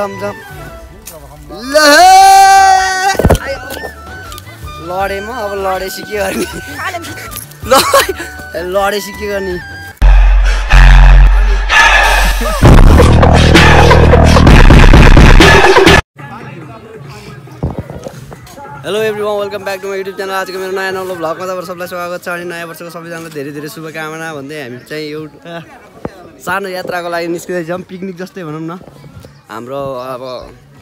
जम ल लडेँ म अब लडेपछि के गर्ने लडेपछि के गर्ने hello everyone welcome back to my YouTube channel. आजको मेरो नयाँ नौलो भ्लगमा तपाईहरु सबैलाई स्वागत छ अनि नयाँ वर्षको सबैजनालाई धेरै धेरै शुभकामना भन्दै हामी चाहिँ एउटा सानो यात्राको लागि निस्किँदैछौँ। पिकनिक जस्तै भनौँ न, हाम्रो अब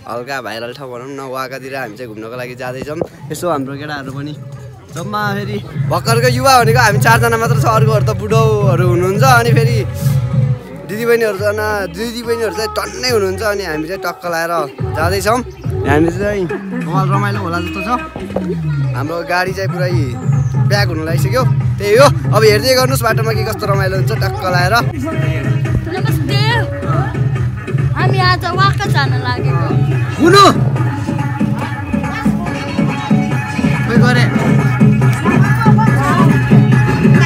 हल्का भाइरल ठाउँ भनौँ न, वाकातिर हामी चाहिँ घुम्नको लागि जाँदैछौँ। यसो हाम्रो केटाहरू पनि जम्मा फेरि भर्खरको युवा भनेको हामी 4 जना मात्र छ, अरूहरू त बुढौहरू हुनुहुन्छ अनि फेरि दिदीबहिनीहरू चाहिँ टन्नै हुनुहुन्छ अनि हामी चाहिँ टक्क लाएर जाँदैछौँ। हामी चाहिँ रमाइलो होला जस्तो छ। हाम्रो गाडी चाहिँ पुरै प्याक हुन लागिसक्यो। त्यही हो, अब हेर्दै गर्नुहोस् बाटोमा के कस्तो रमाइलो हुन्छ टक्क लाएर। नमस्ते, हामी आज वाका जान लागेको। हुनु खोइ गरे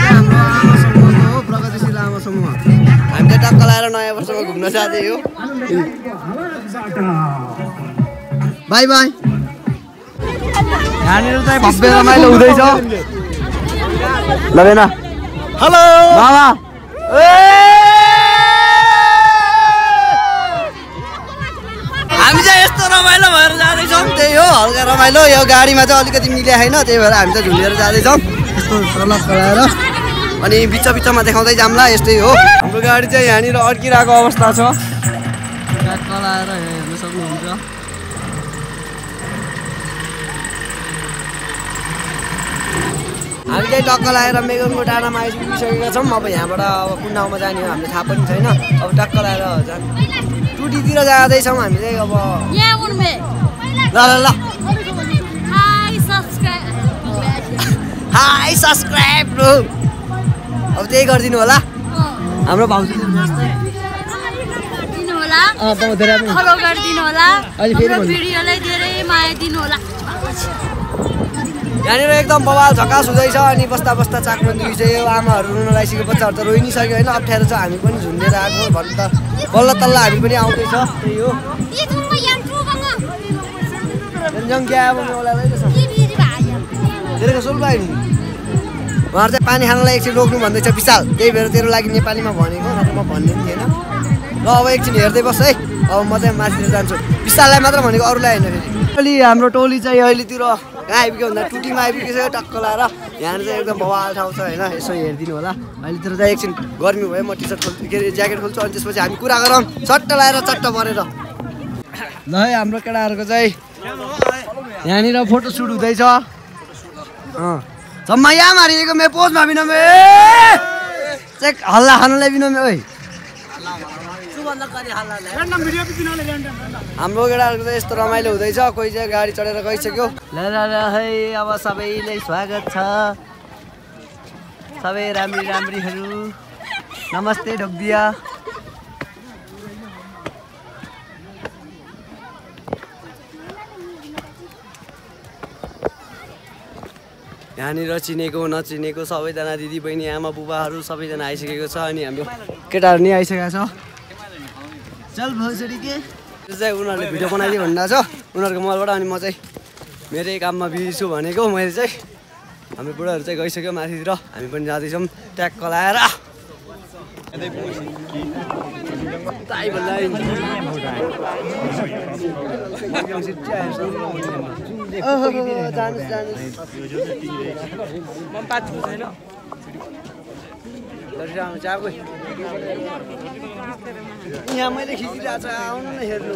हाम्रो आमा समूहको हो, प्रगतिशील आमा समूह। हामी चाहिँ टक्क लाएर नयाँ वर्षमा घुम्न जाँदै हो। By by. यहाँनिर चाहिँ भव्य रमाइलो हुँदैछ। लवेना हेलो मामा। हामी चाहिँ यस्तो रमाइलो भएर जाँदैछौँ। त्यही हो, हल्का रमाइलो। यो गाडीमा चाहिँ अलिकति मिले छैन, त्यही भएर हामी चाहिँ झुन्डेर जाँदैछौँ यस्तो सलक्क लगाएर। अनि बिचमा देखाउँदै जाम्ला। यस्तै हो, हाम्रो गाडी चाहिँ यहाँनिर अड्किरहेको अवस्था छ। ट्याक्क लगाएर हेर्न सक्नुहुन्छ। हामी चाहिँ टक्क लगाएर मेगनको डाँडामा आइपुगिसकेका छौँ। अब यहाँबाट अब कुन ठाउँमा जाने हो हामीले थाहा पनि छैन। अब टक्क लगाएर टुटीतिर जाँदैछौँ हामी चाहिँ। अब ल ल ल हाई सब्सक्राइब ब्रो। अब त्यही गरिदिनु होला। हाम्रो भाउजू यहाँनिर एकदम बवाल झकास हुँदैछ। अनि बस्दा बस्दा चाक्न दुखिसक्यो, आमाहरू रुन लागिसक्यो, बच्चाहरू त रोइ नि सक्यो होइन। अप्ठ्यारो छ, हामी पनि झुन्डेर आएको भन्नु त बल्ल तल्ल हामी पनि आउँदैछ। त्यही हो, उहाँहरू चाहिँ पानी खानलाई एकछिन रोक्नु भन्दैछ विशाल। त्यही भएर तेरो लागि नेपालीमा भनेको, नत्र म भन्ने पनि थिएन। ल अब एकछिन हेर्दै बस् है। अब म चाहिँ माथितिर जान्छु, विशाललाई मात्र भनेको, अरूलाई होइन। फेरि अलि हाम्रो टोली चाहिँ अहिलेतिर कहाँ आइपुग्यो भन्दा टुटीमा आइपुगेको टक्क लाएर। यहाँनिर चाहिँ एकदम बवाल ठाउँ छ होइन, यसो हेरिदिनु होला। अहिलेतिर चाहिँ एकछिन गर्मी भयो, म टी सर्ट खोल्छु, के अरे ज्याकेट खोल्छु। अनि त्यसपछि हामी कुरा गरौँ चट्ट लाएर चट्ट परेर। ल है, हाम्रो केटाहरूको चाहिँ यहाँनिर फोटो सुट हुँदैछ। जम्मा यहाँ मारिएको मे पोजमा बिना मे चेक हल्ला खानुलाई बिना मे। ओइ हाम्रो केटाहरूको चाहिँ यस्तो रमाइलो हुँदैछ। कोही चाहिँ गाडी चढेर गइसक्यो। ल ल ल है, अब सबैलाई स्वागत छ, सबै राम्रीहरू। नमस्ते ढोकदिया। यहाँनिर चिनेको नचिनेको सबैजना दिदीबहिनी आमा बुबाहरू सबैजना आइसकेको छ। अनि हाम्रो केटाहरू नि आइसकेको छ। चल भोसडी के चाहिँ उनीहरूले भिडियो बनाइदियो भन्दा छ उनीहरूको मोबाइलबाट। अनि म चाहिँ मेरै काममा बिजी छु भनेको। मैले चाहिँ हाम्रो बुढाहरू चाहिँ गइसक्यो माथितिर, हामी पनि जाँदैछौँ ट्याक्क लाएर। यहाँ मैले खिचिरहेको छ, आउनु न हेर्नु।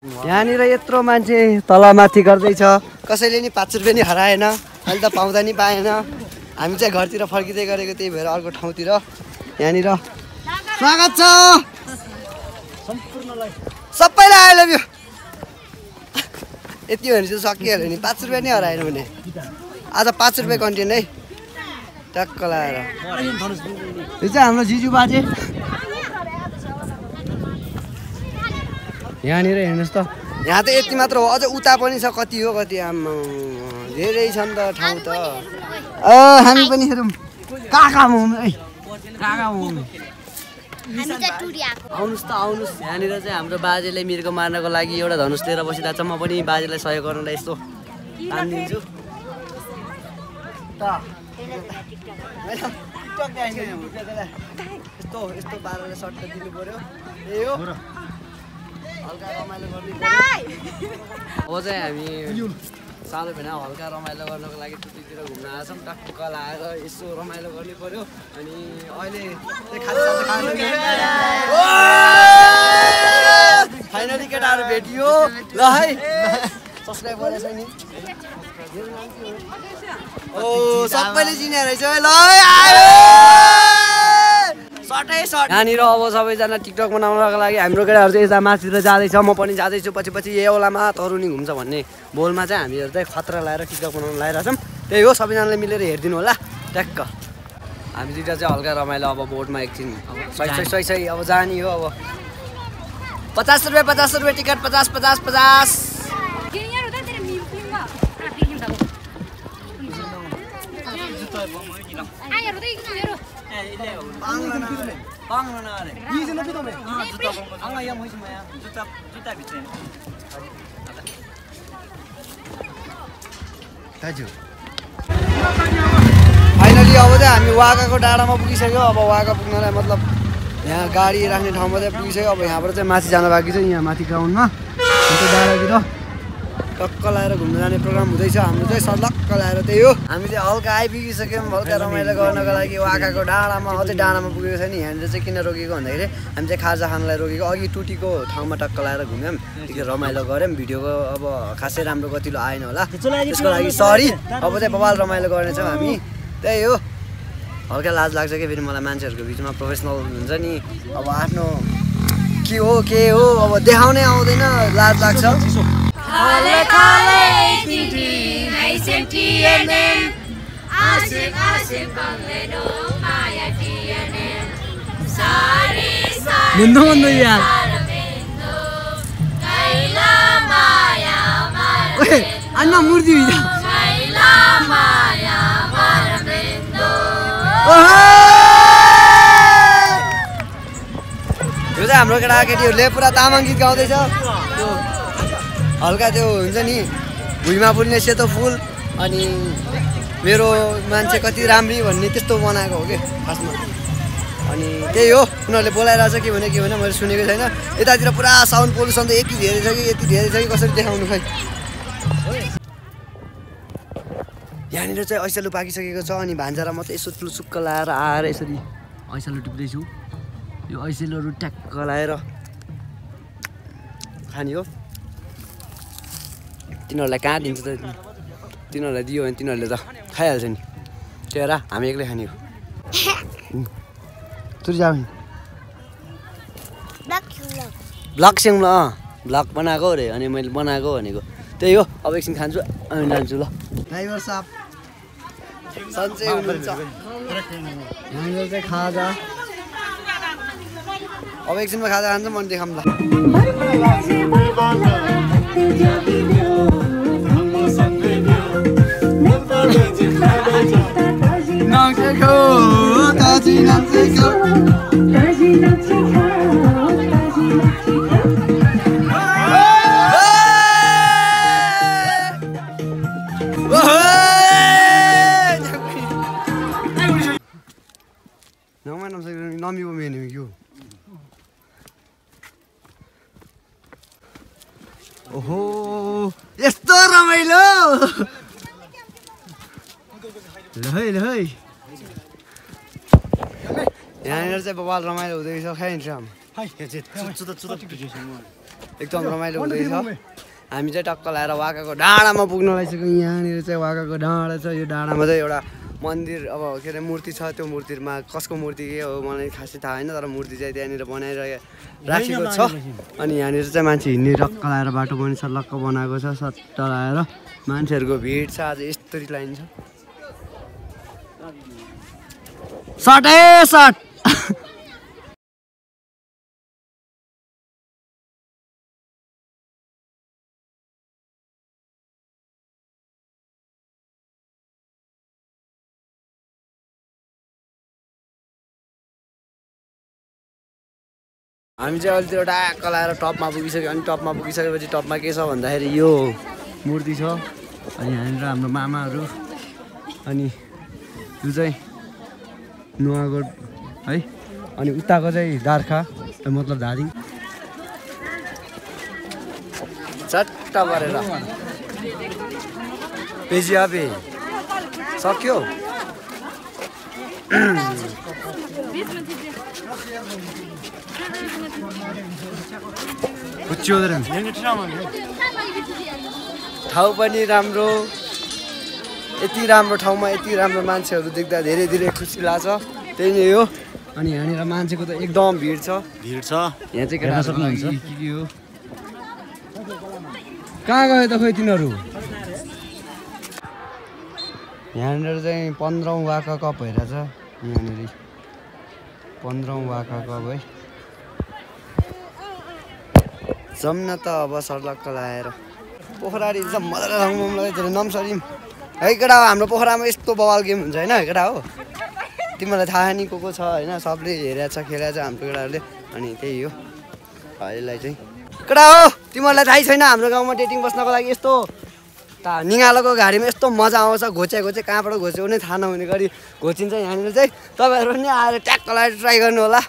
यहाँनिर यत्रो मान्छे तलमाथि गर्दैछ, कसैले नि 5 रुपियाँ नि हराएन, अहिले त पाउँदा नि पाएन। हामी चाहिँ घरतिर फर्किँदै गरेको त्यही भएर अर्को ठाउँतिर यहाँनिर स्वागत छ सबैलाई आई लभ यु यति भने चाहिँ सकिहाल्यो नि 5 रुपियाँ नै हराएन भने आज 5 रुपियाँ कन्टेन्ट है टक्क लाएर यो चाहिँ हाम्रो जिजु बाजे यहाँनिर हेर्नुहोस् त यहाँ त यति मात्र हो अझ उता पनि छ कति हो कति आम्मा धेरै छ नि त ठाउँ त हामी पनि हेरौँ कहाँ हुनु है कहाँ हुनु आउनुहोस् त आउनुहोस् यहाँनिर चाहिँ हाम्रो बाजेले मिर्गो मार्नको लागि एउटा धनुष लिएर बसिरहेको छ म पनि बाजेलाई सहयोग गर्नलाई यस्तो हानिदिन्छु यस्तो यस्तो पाराले सर्ट दिनु पर्यो त्यही हो हल्का रमाइलो गर्नु अब चाहिँ हामी सानो भेना हल्का रमाइलो गर्नको लागि टुटीतिर घुम्न आएछौँ टक्क लाएर यसो रमाइलो गर्नु पर्यो अनि अहिले फाइनली केटाहरू भेटियो ल है सब्सक्राइब गरेछ नि ओ सबैले चिने रहेछ ल आयो यहाँनिर अब सबैजना टिकटक बनाउनको लागि हाम्रो केटाहरू चाहिँ यता माथितिर जाँदैछ म पनि जाँदैछु पछि पछि एउलामा तरुनी घुम्छ भन्ने बोलमा चाहिँ हामीहरू चाहिँ खतरा लगाएर टिकटक बनाउनु लगाइरहेछौँ त्यही हो सबैजनाले मिलेर हेरिदिनु होला ट्याक्क हामी दुइटा चाहिँ हल्का रमाइलो अब बोर्डमा एकछिन सही अब जाने हो अब 50 रुपियाँ टिकट 50 फाइनली अब चाहिँ हामी वागाको डाँडामा पुगिसक्यो अब वागा पुग्नलाई मतलब यहाँ गाडी राख्ने ठाउँमा चाहिँ पुगिसक्यो अब यहाँबाट चाहिँ माथि जान बाँकी छ यहाँ माथि ग्राउन्डमा डाँडातिर टक्क लगाएर घुम्न जाने प्रोग्राम हुँदैछ हाम्रो चाहिँ सलक्क लगाएर त्यही हो हामी चाहिँ हल्का आइपुगिसक्यौँ हल्का रमाइलो गर्नको लागि वागाको डाँडामा अझै डाँडामा पुगेको छैन यहाँनिर चाहिँ किन रोकेको भन्दाखेरि हामी चाहिँ खाजा खानलाई रोकेको अघि टुटीको ठाउँमा टक्क लगाएर घुम्यौँ त्यो रमाइलो गऱ्यौँ भिडियोको अब खासै राम्रो गतिलो आएन होला त्यसको लागि सरी अब चाहिँ बबाल रमाइलो गर्नेछौँ हामी त्यही हो हल्का लाज लाग्छ कि फेरि मलाई मान्छेहरूको बिचमा प्रोफेसनल हुन्छ नि अब आफ्नो के हो अब देखाउनै आउँदैन लाज लाग्छ अन्ना मूर्ति यो चाहिँ हाम्रो केटाकेटीहरूले पुरा तामाङ गीत गाउँदैछ हल्का त्यो हुन्छ नि भुइँमा फुल्ने सेतो फुल अनि मेरो मान्छे कति राम्री भन्ने त्यस्तो बनाएको हो कि खासमा अनि त्यही हो उनीहरूले बोलाइरहेछ के भने मैले सुनेको छैन यतातिर पुरा साउन्ड पोल्युसन त यति धेरै छ कि कसरी देखाउनु खै यहाँनिर चाहिँ ऐसेलु पाकिसकेको छ अनि भान्जारा मात्रै यसो चुलुचुक्क लाएर आएर यसरी ऐसेलु टिप्दैछु यो ऐसेलुहरू ट्याक्क लाएर खाने हो तिनीहरूलाई कहाँ दिन्छ त तिनीहरूलाई दियो भने तिनीहरूले त खाइहाल्छ नि त्यही भएर हामी एक्लै खाने हो ब्लग ब्लग बनाएको अरे अनि मैले बनाएको भनेको त्यही हो अब एकछिन खान्छु अनि जान्छु ल ड्राइभर साहब सन्चै हुनुहुन्छ यहाँनिर चाहिँ खाजा अब एकछिनमा खाजा खान्छ मन देखाऊँ ल नमिबो मेन्यु यो ओहो यस्तो रमाइलो ल है यहाँनिर चाहिँ बबाल रमाइलो हुँदैछ खाइन्छ एकदम रमाइलो हुँदैछ हामी चाहिँ टक्क लाएर वागाको डाँडामा पुग्न लागिसक्यौँ यहाँनिर चाहिँ वागाको डाँडा छ यो डाँडामा चाहिँ एउटा मन्दिर अब के अरे मूर्ति छ त्यो मूर्तिमा कसको मूर्ति के हो मलाई खासै थाहा छैन तर मूर्ति चाहिँ त्यहाँनिर राखेको छ अनि यहाँनिर चाहिँ मान्छे हिँड्ने रक्क लाएर बाटो पनि सल्लक्क बनाएको छ सट्ट लाएर मान्छेहरूको भिड छ आज यस्तरी लाइन छ सटै सट हामी चाहिँ अहिले त्यो डाक्क लाएर टपमा पुगिसक्यो अनि टपमा पुगिसकेपछि टपमा के छ भन्दाखेरि यो मूर्ति छ अनि यहाँनिर हाम्रो मामाहरू अनि यो चाहिँ नुवाकोट है अनि उताको चाहिँ दार्खा मतलब धादिङ चट्ट गरेर पेजियापे सक्यो ठाउँ पनि राम्रो यति राम्रो ठाउँमा यति राम्रो मान्छेहरू देख्दा धेरै धेरै खुसी लाग्छ त्यही नै हो अनि यहाँनिर मान्छेको त एकदम भिड छ यहाँ चाहिँ केटा सक्नुहुन्छ के हो कहाँ गयो त खोइ तिनीहरू यहाँनिर चाहिँ 15औं वाका कप भइरहेछ यहाँनिर 15औं वाका कप है जम्न त अब सर्लक्क लाएर पोखरारी चाहिँ मजाले ठाउँमा नम्सरी है केटा हो हाम्रो पोखरामा यस्तो बवाल गेम हुन्छ होइन केटा हो तिमीलाई थाहा नि को छ होइन सबले हेरेको छ खेलेको छ हाम्रो केटाहरूले अनि त्यही हो अहिलेलाई चाहिँ केटा हो तिमीहरूलाई थाहै छैन हाम्रो गाउँमा डेटिङ बस्नको लागि यस्तो निगालोको गाडीमा यस्तो मजा आउँछ घोचे कहाँबाट घोच्यो भने थाहा नहुने गरी घोचिन्छ यहाँनिर चाहिँ तपाईँहरू पनि आएर ट्याक्क लगाएर ट्राई गर्नु होला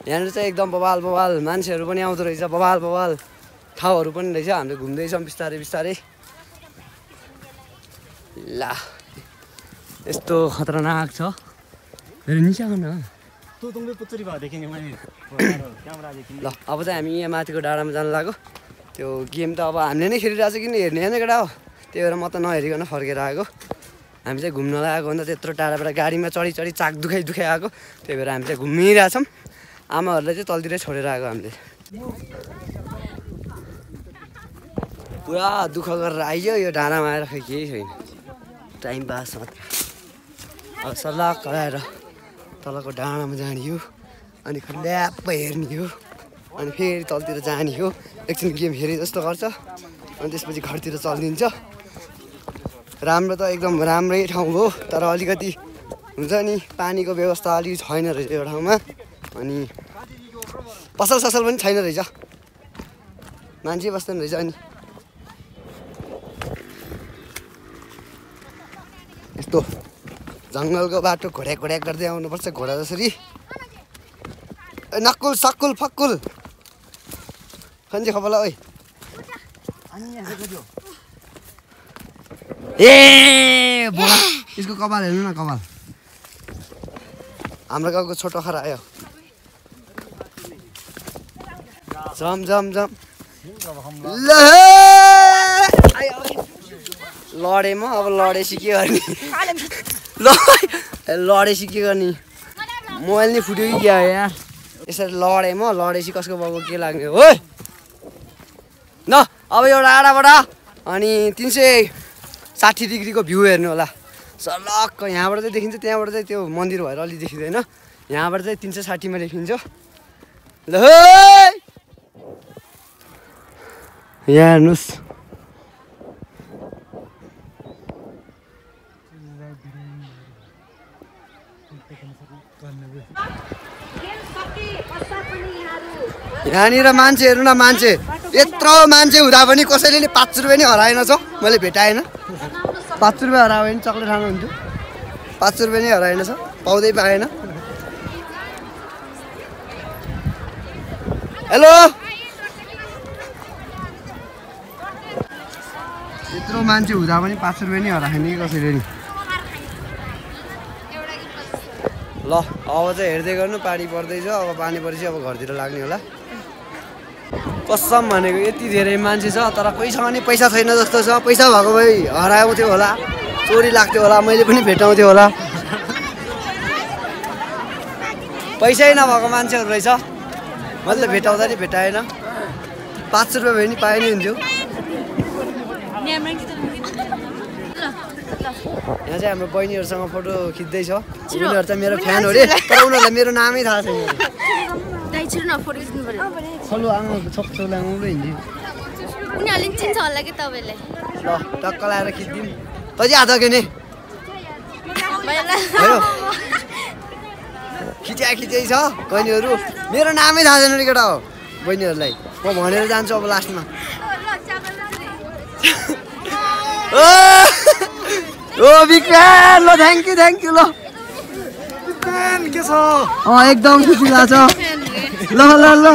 यहाँनिर चाहिँ एकदम बवाल मान्छेहरू पनि आउँदो रहेछ बवाल ठाउँहरू पनि रहेछ हामीले घुम्दैछौँ बिस्तारै ला यस्तो खतरनाक छ धेरै निचा गर्न ल अब चाहिँ हामी यहाँ माथिको डाँडामा जानु लाग्यो त्यो गेम त अब हामीले नै खेलिरहेको छ किन हेर्ने होइन केटा हो त्यही भएर म त नहेरिकन फर्केर आएको हामी चाहिँ घुम्न लागेको भन्दा त्यत्रो टाढाबाट गाडीमा चढी चाक दुखाइ आएको त्यही भएर हामी चाहिँ घुमिरहेछौँ आमाहरूलाई चाहिँ तलतिरै छोडेर आएको हामीले पुरा दुःख गरेर आइयो यो डाँडामा आएर खै केही छैन टाइम पास मात्र अब सल्लाह कराएर तलको डाँडामा जाने हो अनि ल्याप्प हेर्ने हो अनि फेरि तलतिर जाने हो एकछिन गेम हेरे जस्तो गर्छ अनि त्यसपछि घरतिर चलिदिन्छ राम्रो त एकदम राम्रै ठाउँ हो तर अलिकति हुन्छ नि पानीको व्यवस्था अलिक छैन रहेछ यो ठाउँमा अनि पसल पनि छैन रहेछ मान्छे बस्दैन रहेछ अनि यस्तो जङ्गलको बाटो घोड्याक गर्दै आउनुपर्छ घोडा जसरी नक्कुल सक्कुल फक्कुल खन्जे खपला ओइ ए बोला यसको कपाल हेर्नु न कपाल हाम्रो गाउँको छोटो खरा आयो जम ल लडेँ म अब लडेपछि के गर्ने लडेपछि के गर्ने मोबाइल नै फुट्यो कि क्या यहाँ यसरी लडेँ म लडेपछि कसको बाबु के लाग्ने हो न अब एउटा आडाबाट अनि 360 डिग्रीको भ्यू हेर्नु होला सलक्क यहाँबाट चाहिँ देखिन्छ त्यहाँबाट चाहिँ त्यो मन्दिर भएर अलि देखिँदैन यहाँबाट चाहिँ 360 मा देखिन्छ ल यहाँ हेर्नुहोस् यहाँनिर मान्छे हेर्नु न मान्छे यत्रो मान्छे हुँदा पनि कसैले नि 5 रुपियाँ नि हराएन छ मैले भेटाएन 5 रुपियाँ हरायो भने चक्लेट खानु हुन्थ्यो 5 रुपियाँ नि हराएन छ पाउँदै पाएन हेलो यत्रो मान्छे हुँदा पनि 5 रुपियाँ नि हराएन कि कसैले नि ल अब चाहिँ हेर्दै गर्नु पानी पर्दैछ अब पानी परेपछि अब घरतिर लाग्ने होला कसम भनेको यति धेरै मान्छे छ तर कोहीसँग नि पैसा छैन जस्तो छ पैसा भएको भए हराएको थियो होला चोरी लाग्थ्यो होला मैले पनि भेटाउँथ्यो होला पैसै नभएको मान्छेहरू रहेछ मैले त भेटाउँदा नि भेटाएन 500 रुपियाँ भए नि पाए नि हुन्थ्यो यहाँ चाहिँ हाम्रो बहिनीहरूसँग फोटो खिच्दैछ उनीहरू चाहिँ मेरो फ्यान हो रे तर उनीहरूलाई मेरो नामै थाहा छैन खलु आमा छोक्छौला आउँदै हिँड्यो उनीहरूले चिन्छ होला कि तपाईँलाई ल टक्क लाएर खिच्दिउँ तँ चाहिँ हात के नि खिचै छ बहिनीहरू मेरो नामै थाहा छैन नि केटा हो बहिनीहरूलाई म भनेर जान्छु अब लास्टमा ओ बिग फ्यान ल थ्याङ्क यू ल के छ एकदम खुसी लाग्छ ल ल ल ओ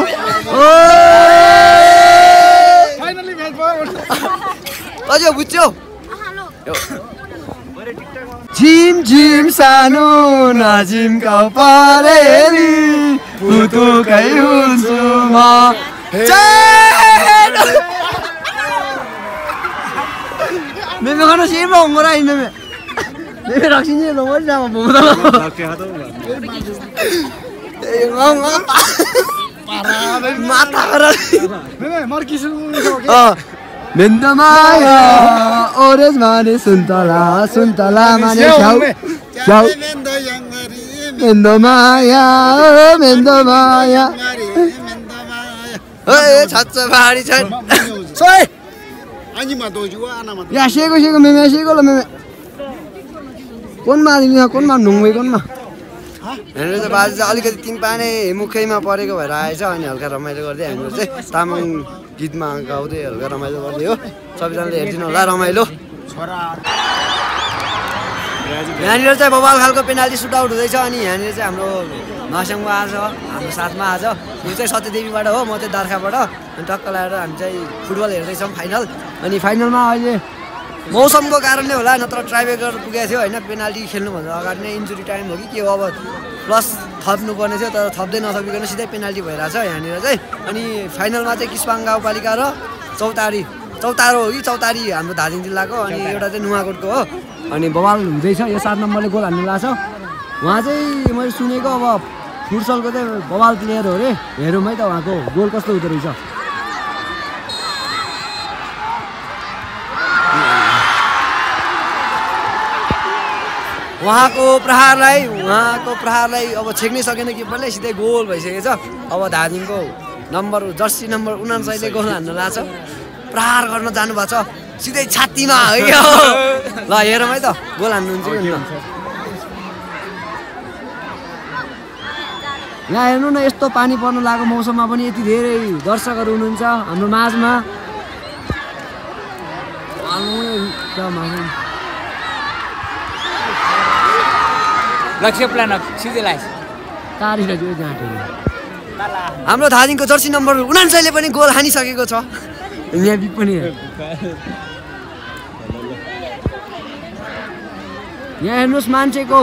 फाइनली म्याच भयो अझै बुझ्यौ झिम झिम सानो नजिमका परेली पुतुकै हुन्छु म मेमे खाना सिर्फ होंगरा इन में मेमे रखी नहीं लोग मर जाओ बहुत माता करा मेमे मर किस मेंदमाया ओरेज माने सुनतला माने शाउ मेंदमाया ओए छच्च भारी छ सोय या शेको मेमे शेको ल मेमे कोनमा दिनु कोनमा नुङै कोनमा हेर्नु त बाजे चाहिँ अलिकति तिन पाने मुखैमा परेको भएर आएछ अनि हल्का रमाइलो गर्दै हामीहरू चाहिँ तामाङ गीतमा गाउँदै हल्का रमाइलो गर्दै हो सबैजनाले हेर्दिनु होला रमाइलो यहाँनिर चाहिँ बबाल खालको पेनाल्टी सुट आउट हुँदैछ अनि यहाँनिर चाहिँ हाम्रो नसङमा आज हाम्रो साथमा आज यो चाहिँ सत्यदेवीबाट हो म चाहिँ दार्खाबाट अनि टक्क लगाएर हामी चाहिँ फुटबल हेर्दैछौँ फाइनल अनि फाइनलमा अहिले मौसमको कारणले होला नत्र ट्राइब्रेकर पुगेको थियो होइन पेनाल्टी खेल्नुभन्दा अगाडि नै इन्जुरी टाइम हो कि के हो अब प्लस थप्नुपर्ने थियो तर थप्दै नथपिकन सिधै पेनाल्टी भइरहेछ यहाँनिर चाहिँ अनि फाइनलमा चाहिँ किस्पाङ गाउँपालिका र चौतारो हो कि चौतारी हाम्रो धादिङ जिल्लाको अनि एउटा चाहिँ नुवाकोटको हो अनि बवाल हुँदैछ यो 7 नम्बरले गोल हान्नु लाग्छ उहाँ चाहिँ मैले सुनेको अब फुटसलको चाहिँ बवाल प्लेयर हो अरे हेरौँ है त उहाँको गोल कस्तो हुँदो रहेछ उहाँको प्रहारलाई अब छेक्नै सकेन किपरले सिधै गोल भइसकेछ अब धादिङको जर्सी नम्बर 49 ले गोल हान्न लाग्छ प्रहार गर्न जानुभएको छ सिधै छातीमा है ल हेरौँ है त गोल हान्नुहुन्छ कि हुन्न यहाँ हेर्नु न यस्तो पानी पर्नु लागेको मौसममा पनि यति धेरै दर्शकहरू हुनुहुन्छ हाम्रो माझमा लक्ष्य प्लान सिधै लाइस तारिख जो जाँटे हाम्रो धादिङको जर्सी नम्बर 49 ले पनि गोल हानिसकेको छ यहाँ बिग पनि यहाँ हेर्नुहोस् मान्छेको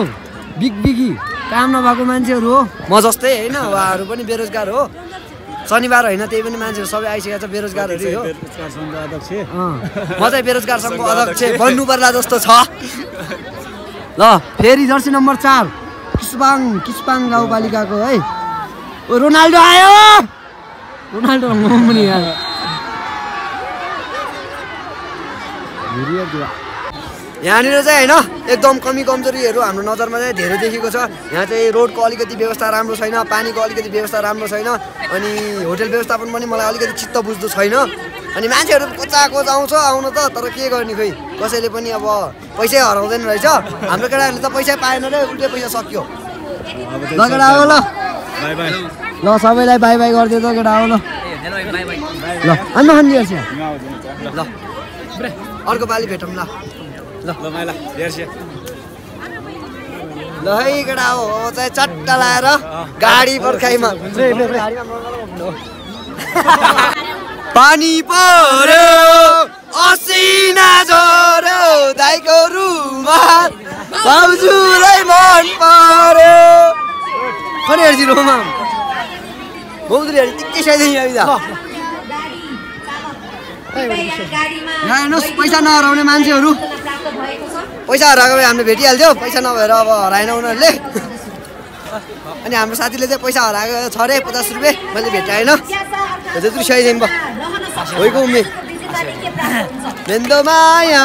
बिगी काम नभएको मान्छेहरू हो म जस्तै होइन उहाँहरू पनि बेरोजगार हो शनिबार होइन त्यही पनि मान्छेहरू सबै आइसकेको छ बेरोजगारहरू हो म चाहिँ बेरोजगार सङ्घको अध्यक्ष बन्नु पर्ला जस्तो छ ल फेरि जर्सी नम्बर 4 किस्पाङ गाउँपालिकाको है ओ रोनाल्डो आयो रोनाल्डो पनि यहाँनिर चाहिँ होइन एकदम कमजोरीहरू हाम्रो नजरमा चाहिँ धेरै देखेको छ यहाँ चाहिँ रोडको अलिकति व्यवस्था राम्रो छैन पानीको अलिकति व्यवस्था राम्रो छैन अनि होटल व्यवस्थापन पनि मलाई अलिकति चित्त बुझ्दो छैन अनि मान्छेहरू कोचाकोच आउँछ आउनु त तर के गर्ने खोइ कसैले पनि अब पैसै हराउँदैन रहेछ हाम्रो केटाहरूले त पैसै पाएन रे उल्टै पैसा सक्यो ल केटा हो ल ल सबैलाई बाई बाई गरिदियो त केटा हो ल ल अन्त खन्दिएछ ल अर्को पालि भेटौँ ल ल है केटा हो चाहिँ चट्टा लाएर गाडी पर्खाइमा पानी पर्यो असिना झर्यो दाइको रुमाल भाउजूलाई मन पर्यो खनि हेर्दिनु रोमा भाउजूले हेर्नु टिक्कै साइदै आइदा यहाँ हेर्नुहोस् पैसा नहराउने मान्छेहरू पैसा हराएको भए हामीले भेटिहाल्थ्यो पैसा नभएर अब हराएन उनीहरूले अनि हाम्रो साथीले चाहिँ पैसा हराएको छ अरे 50 रुपियाँ मैले भेटाएन त्यत्रो सही भयो होइको उम्मे बेन्दो माया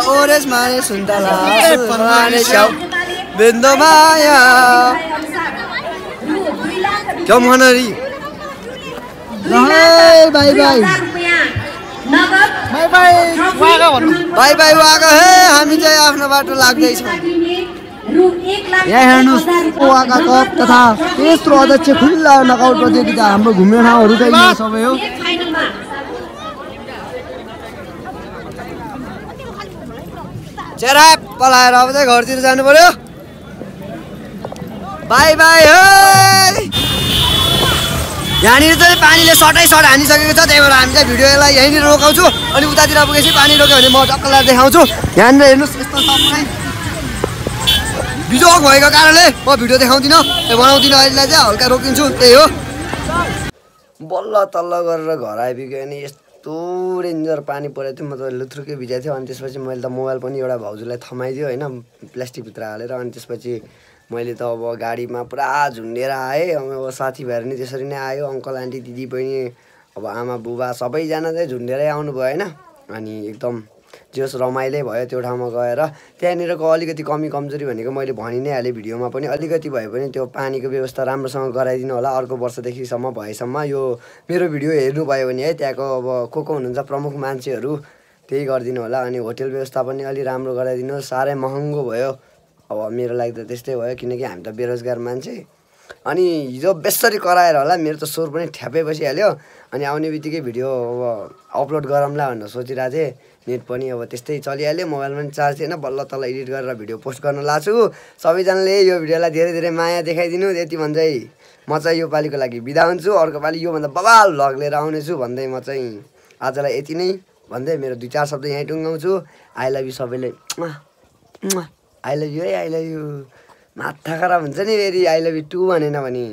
ओरेज माने सुन्तला माने स्याउ बेन्दो माया क्या मनरी बाई बाई बाई बाई बाई वागा हे हामी चाहिँ आफ्नो बाटो लाग्दैछौँ यहाँ हेर्नुहोस् वागा कप तथा तेस्रो अध्यक्ष खुल्ला नकआउट प्रतियोगिता हाम्रो घुम्ने ठाउँहरू चाहिँ सबै हो चेरा पलाएर अब चाहिँ घरतिर जानु पर्यो बाई बाई हे यहाँनिर चाहिँ पानीले सट हानिसकेको छ त्यही भएर हामी चाहिँ भिडियोलाई यहीँनिर रोकाउँछु अनि उतातिर पुगेपछि पानी रोक्यो भने म टक्कलाई देखाउँछु यहाँनिर हेर्नुहोस् यस्तो सबै बिजोग भएको कारणले म भिडियो देखाउँदिनँ बनाउँदिनँ अहिलेलाई चाहिँ हल्का रोकिन्छु त्यही हो बल्ल तल्ल गरेर घर आइपुग्यो अनि यस्तो रेन्जर पानी परेको थियो म त लुथ्रुकै भिजाएको थियो अनि त्यसपछि मैले त मोबाइल पनि एउटा भाउजूलाई थमाइदियो होइन प्लास्टिकभित्र हालेर अनि त्यसपछि मैले त अब गाडीमा पुरा झुन्डेर आएँ अब साथीभाइहरू नि त्यसरी नै आयो अङ्कल आन्टी दिदी बहिनी अब आमा बुबा सबैजना चाहिँ झुन्डेरै आउनुभयो होइन अनि एकदम जस रमाइलै भयो त्यो ठाउँमा गएर त्यहाँनिरको अलिकति कमी कमजोरी भनेको मैले भनि नै हालेँ भिडियोमा पनि अलिकति भए पनि त्यो पानीको व्यवस्था राम्रोसँग गराइदिनु होला अर्को वर्षदेखिसम्म भएसम्म यो मेरो भिडियो हेर्नुभयो भने है त्यहाँको अब को हुनुहुन्छ प्रमुख मान्छेहरू त्यही गरिदिनु होला अनि होटेल व्यवस्था पनि अलि राम्रो गराइदिनु साह्रै महँगो भयो अब मेरो लागि त त्यस्तै भयो किनकि हामी त बेरोजगार मान्छे अनि हिजो बेसरी कराएर होला मेरो त स्वर पनि ठ्याप्पै बसिहाल्यो अनि आउने बित्तिकै भिडियो अब अपलोड गरौँला भनेर सोचिरहेको थिएँ नेट पनि अब त्यस्तै चलिहाल्यो मोबाइल पनि चार्ज थिएन बल्ल तल एडिट गरेर भिडियो पोस्ट गर्न लाग्छु सबैजनाले यो भिडियोलाई धेरै धेरै माया देखाइदिनु यति भन्दै म चाहिँ यो पालिको लागि बिदा हुन्छु अर्को पालि योभन्दा बवाल भ्लग लिएर आउनेछु भन्दै म चाहिँ आजलाई यति नै भन्दै मेरो 2-4 शब्द यहीँ टुङ्गाउँछु आई लभ यु सबैले आई लभ यु है आई लभ यु माथा खराब हुन्छ नि फेरि आई लभ यु 2 भनेन भने